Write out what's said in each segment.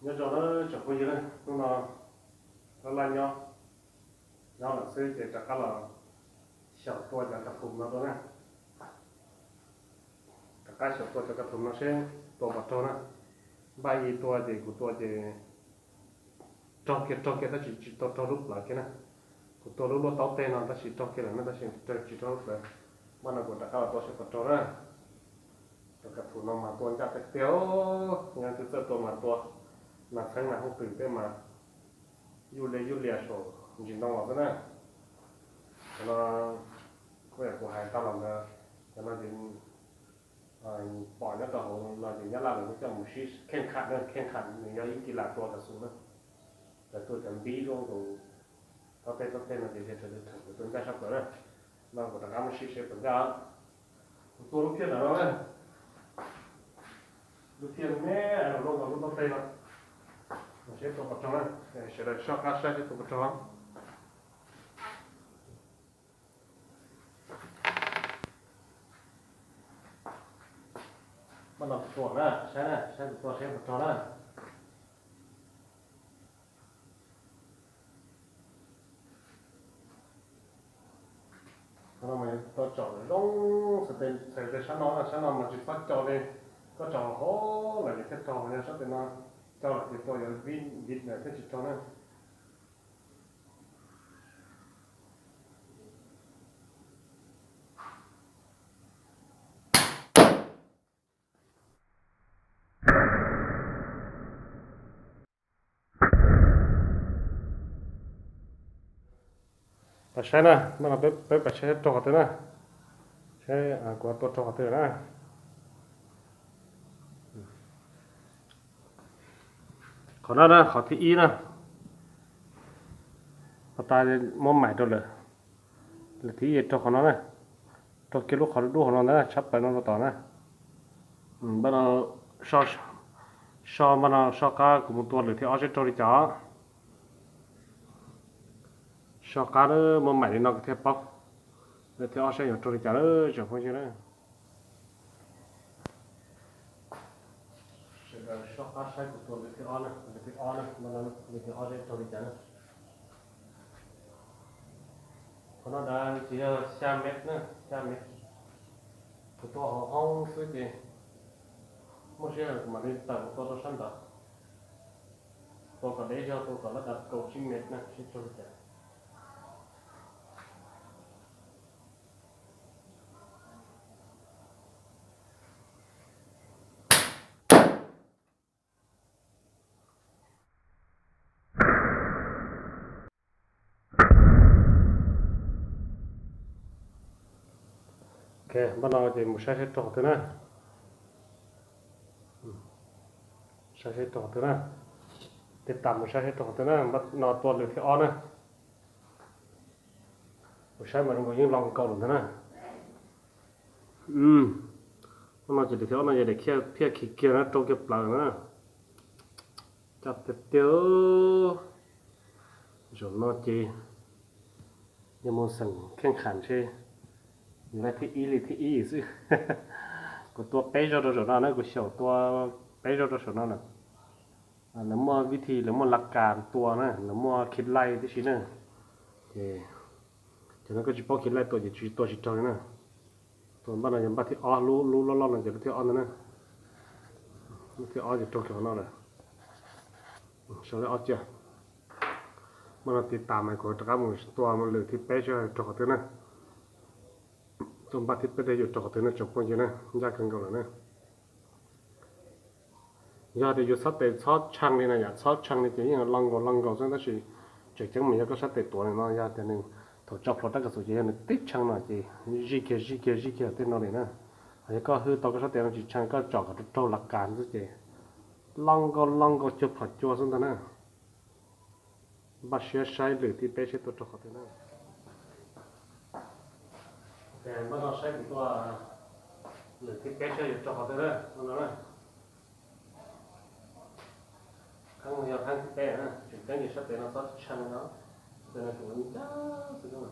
Nyob zoo na tsoom phooj ywg na, hnub no laj laj nyob, nyob lawm xwb ces rov qab los xyaum tua cov kas phum no rau na. Rov qab xyaum tua cov kas phum no seb tua puas raug na. Npaj ib tua ces kuv tua ces raug kiag raug kiag tab sis tsis tau raug lub plawv kiag na. Kuv tua lub luaj taub teg no tab sis raug kiag lawm na, tab sis tsis raug lub plawv. Npaj no kuv rov qab los tua seb puas raug na. Cov kas phum no mas tua ncaj tiag tiag, nyob twb txawj tua mas tua, nas txheeb nas hooj twm tej mas yuj lias yuj lias saum ntsis ntoo los xwb na. Cov no kuj yam kuv hais tag los ntawd, cov no ces pom nyob rau hauv no ces Nyab Laj lawv muab coj mus sib kheej kham na, kheej kham nws yog ib kis las tua kas phum na. Lawv tua cov npib zoo nkaus, taub teg taub teg no ces liag raws li thaum kuv tua ncaj sab plaws na. No kuv rov qab muab sib seb puas ncaj. Kuv tua lub phiaj ntawm no na, lub phiaj me me los lub taub teg no, seb tua puas raug na. Sawv daws soj qab saib seb tua puas raug. Npaj no tua na, saib na, saib kuv tua seb puas raug na. Qhov no mas yuav tau tsom zoo, txhais tes sab no, sab no mas tsis txhob co li, koj tsom hauv lawm ces thiaj raug, yog sab tes no co lawm ces tua yuav vij vij lawm thiaj tsis raug na. Pab saib na, no peb pab saib raug qhov twg na. Saib kuv tua raug qhov twg na. Qhov no na, qhov thib ib na. Pab tas muab maim rau lawm. Lwm thib ib raug qhov no na. Raug kiag lub qhov dub dub hauv no ntag, tshab plaws no rau tom na. Npaj no, so npaj no soj qab kuv mus tua lwm thib ob seb raug li cas. Soj qab muab maim li no kuv thiaj paub. Lwm thib ob saib yuav raug li cas lawm tsoom phooj ywg na. Sawv daws soj qab saib kuv tua lwm thib ob na, lwm thib ob na, lwm thib ob saib raug li cas na. Qhov no ntawd ces yog xya mev na, xya mev. Kuv tua hauv hoob xwb ces muaj siab kuv mam li tawm mus tua rau sab ntawd. Tua kom deb zog, tua kom lab dav kaum tsib mev na seb raug li cas. Ok, npaj no ces mus saib seb raug qhov twg na. Saib seb raug qhov twg na. Tig tas mus saib seb raug qhov twg na, npaj no tua lwm thib ob na. Kuv saib mas zoo nkaus yeej los nkaus lawm ntag na. Hnub no ces lwm thib ob no yog daim phiaj khi kiag na, raug kiag plaws na. Coj tiag tiag. Zaum no ces yog mus xeem kheej kham ntshe yus laij thib ib li thib ib xwb. Kuv tua peb zaug rau zaum no na, kuv xyaum tua peb zaug rau zaum no na. Lawv muaj vib thi, lawv muaj laj kas tua na, lawv muaj khi laij tib si na. Ces cov no koj tsis paub khi laij tua ces tsis tua tsis raug li na. Tua npaj no yog npaj thib ob, lub lub loj loj no ces lub thib ob ntag na. Lub thib ob ces raug kiag qhov no lawm. Sau lej ob cia. Npaj no tiv tas mas kuv rov qab mus tua lwm thib peb seb raug qhov twg na. Tua npaj thib peb seb yuav raug qhov twg na tsoom phooj ywg na, ncaj kawg nkaus lawm na. Yog tias yus sab tes txhob tshee li na yom, txhob tshee li ces yeej los nkaus los nkaus xwb, tab sis tseem ceeb mas yog koj sab tes tuav li no, yog tias nws thaum tso plhuav rab kas xum ces yog nws tib tshee no ces zij kiag zij kiag zij kiag tej no li na. Ho yog koj hwj tau koj sab tes no tsis tshee, koj tsom kom raug raug laj kas xwb ces los nkaus los nkaus cuag plhom cua xwb ntag na. Npaj siab saib lwm thib peb seb tua raug qhov twg na. Npaj no saib kuv tua lwm thib peb seb yuav raug qhov twg na, no na. Kheeb no yog kheeb thib peb na, tseem ceeb ces sab tes no txhob tshee no, sab tes no tseem ncaj xwb na.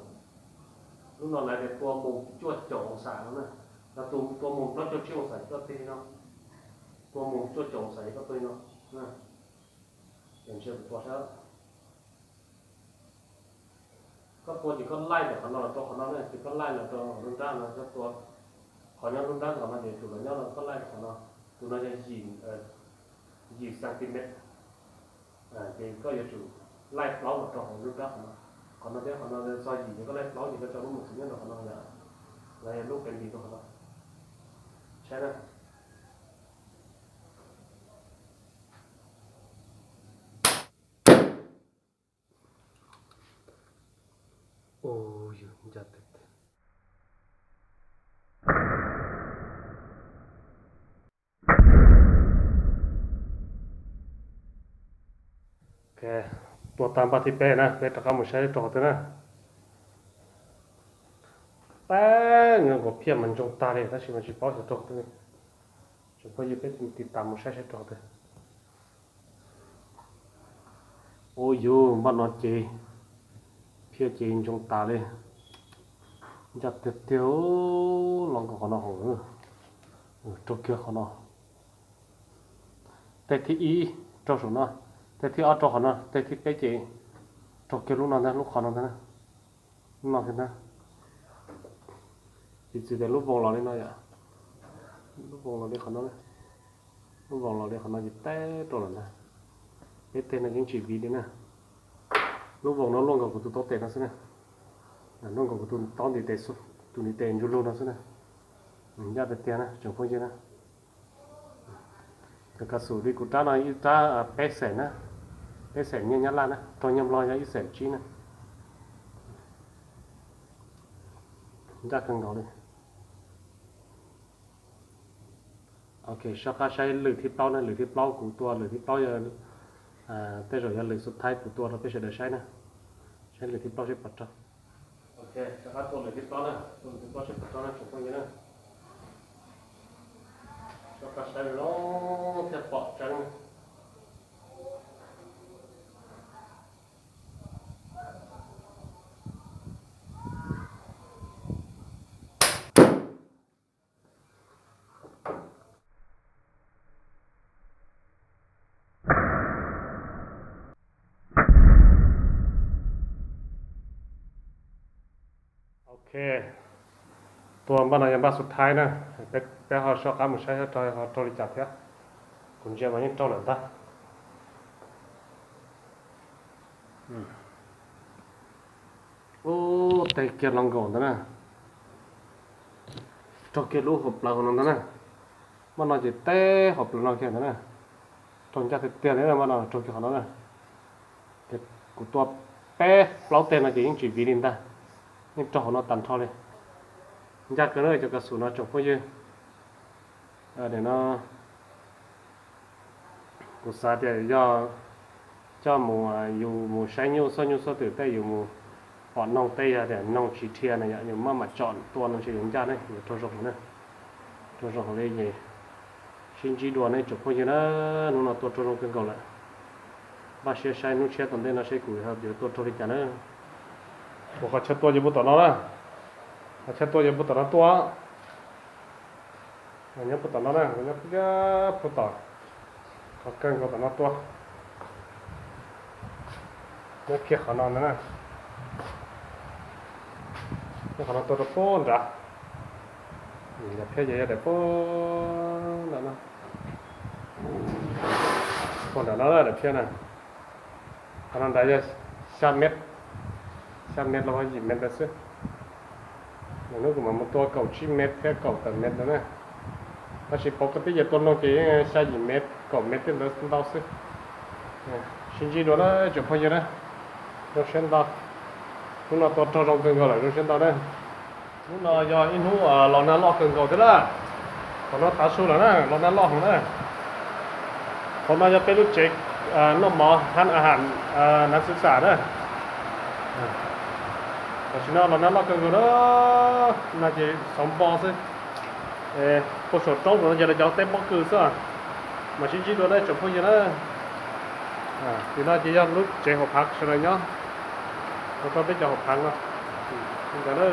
Lub no lawv tias tua mus cuaj caum oo xam no na, yog tus tua mus plaub caug tsib oo xam ces koj tig li no, tua mus cuaj caum oo xam ces koj tua li no. Ntsia kuv tua saib. Koj tua ces koj laij ntawm qhov no los rau qhov no na, ces koj laij los rau hauv lub nrab no koj tua. Qhov nyob lub nrab qhov no ces tsum los nyob no koj laij rau qhov no. Tus no yog yim, yim centimet. Ces koj yuav tsum laij plaub los rau hauv lub nrab qhov no. Qhov no thiab qhov no txog yim ces koj laij plaub ces koj tso lub mos txwv nyob rau qhov no yom, los yog lub peev nti rau qhov no. Saib na. Ua yus ncaj tiag tiag. Ok, tua tag npav thib peb na, peb rov qab mus saib rau qhov twg na. Peb nkaus phiaj mas ntsoog tag li tab sis mas tsis paub xyov rau qhov twg. Tsoom phooj ywg, peb tiv tam mus saib saib rau qhov twg. Ua yus npaj no ces phiaj ces ntsoog tas li. Ncaj tiag tiag, los nkaus qhov no hauv, raug kiag qhov no. Tej thib ib raug saum no, tej thib ob raug qhov no, tej thib peb ces raug kiag lub no ntag, lub qhov no ntag na. No kiag ntag. Piv txwv tias lub voos los li no yom, lub voos los li qhov no, lub voos los li qhov no ces teb rau lawm ntag. Peb teg no yeej tsis viv li na. Lub voos no luaj nkaus kuv tus taub tes no xwb na. Luaj nkaus kuv tus taub ntiv tes, tus ntiv tes ntsuj lug no xwb na. Ncaj tiag tiag na tsoom phooj ywg na. Cov kav xum li kuv rab no ib rab peb xees na, peb xees nyiaj Nyab Laj na, raug nyiaj Nplog yog ib xees tsib na. Ncaj kawg nkaus li. Ok, soj qab saib lwm thib plaub na, lwm thib plaub kuv tua lwm thib plaub yog, tej zaum yog lwm xub thaib kuv tua rau peb sawv daws saib na. Saib lwm thib plaub seb puas raug. Ok, soj qab tua lwm thib plaub na, tua lwm thib plaub seb puas raug na tsoom phooj ywg na. Soj qab saib lawm thiaj pom tseeb. Ok, tua npaj no yog npaj xub thaib na, peb ho soj qab mus saib ho raug li cas thiab. Kuv ntsia mas yeej raug lawm ntag. Ub, teg kiag los nkaus ntag na. Raug kiag lub hauv plawv hauv no ntag na. Npaj no ces teb hauv plawv no kiag ntag na. Raug ncaj tiag tiag li, npaj no raug kiag qhov no na. Ces kuv tua peb plaub teg no ces yeej tsis viv li ntag, yeej raug hauv no tag nrho li. Ncaj kawg na cov kav xum no tsoom phooj ywg. Nim no kuv xav tias yog coj mus, yus mus saib nyuj txoj nyuj txoj twm tej yus mus pom noog tej yog tias noog tsis dhia na yom, yus maj mam tsom tua no ntshe yuav ncaj ne, yuav raug zoo heev na. Raug zoo heev li ces sib ntsib dua nej tsoom phooj ywg na, hnub no tua raug zoo kawg nkaus lawm. Npaj siab saib hnub tshiab tom ntej no seb kuv yuav tua raug li cas na. Ua qhov chaw tua ces puag tom no na, qhov chaw tua ces puag tom no tua. Nyob puag tom no na, nyob puag tom, qhov kawg nkaus tom no tua. Nyob kiag qhov no na, nyob qhov no tua rau puag nrad. Daim phiab ces yog daim puag nrad no, puag nrad no daim phiab na. Qhov no nrad yog xya met, xya met los yim met ntawd xwb. Lwm hnub kuv mam mus tua kaum tsib met thiab kaum tawm met ntawd na. Tab sis pauv koj twb yeej tua noog ces yeej xya yim met kaum met tej ntawd ntau xwb. Sib ntsib dua na tsoom phooj ywg na, zoo siab ntau. Hnub no tua raug zoo kawg nkaus lawm, zoo siab ntau na. Hnub no yog ib hnub los nag loj kawg nkaus thiab na. Qhov no tav su lawm na, los nag loj heev na. Qhov no yog peb lub tsev noj mov hab a ham nav xwb xam na. Tam sim no los nag loj kawg nkaus na, nag ces xauv npo xwb. Puag saum roob saum no ces lawv cov teb pob kws xwb. Mam sib ntsib dua na tsoom phooj ywg na. Tim no ces yog lub tsev hauv phav sawv daws nyob, ua rau peb cov hauv phav no ntawd na.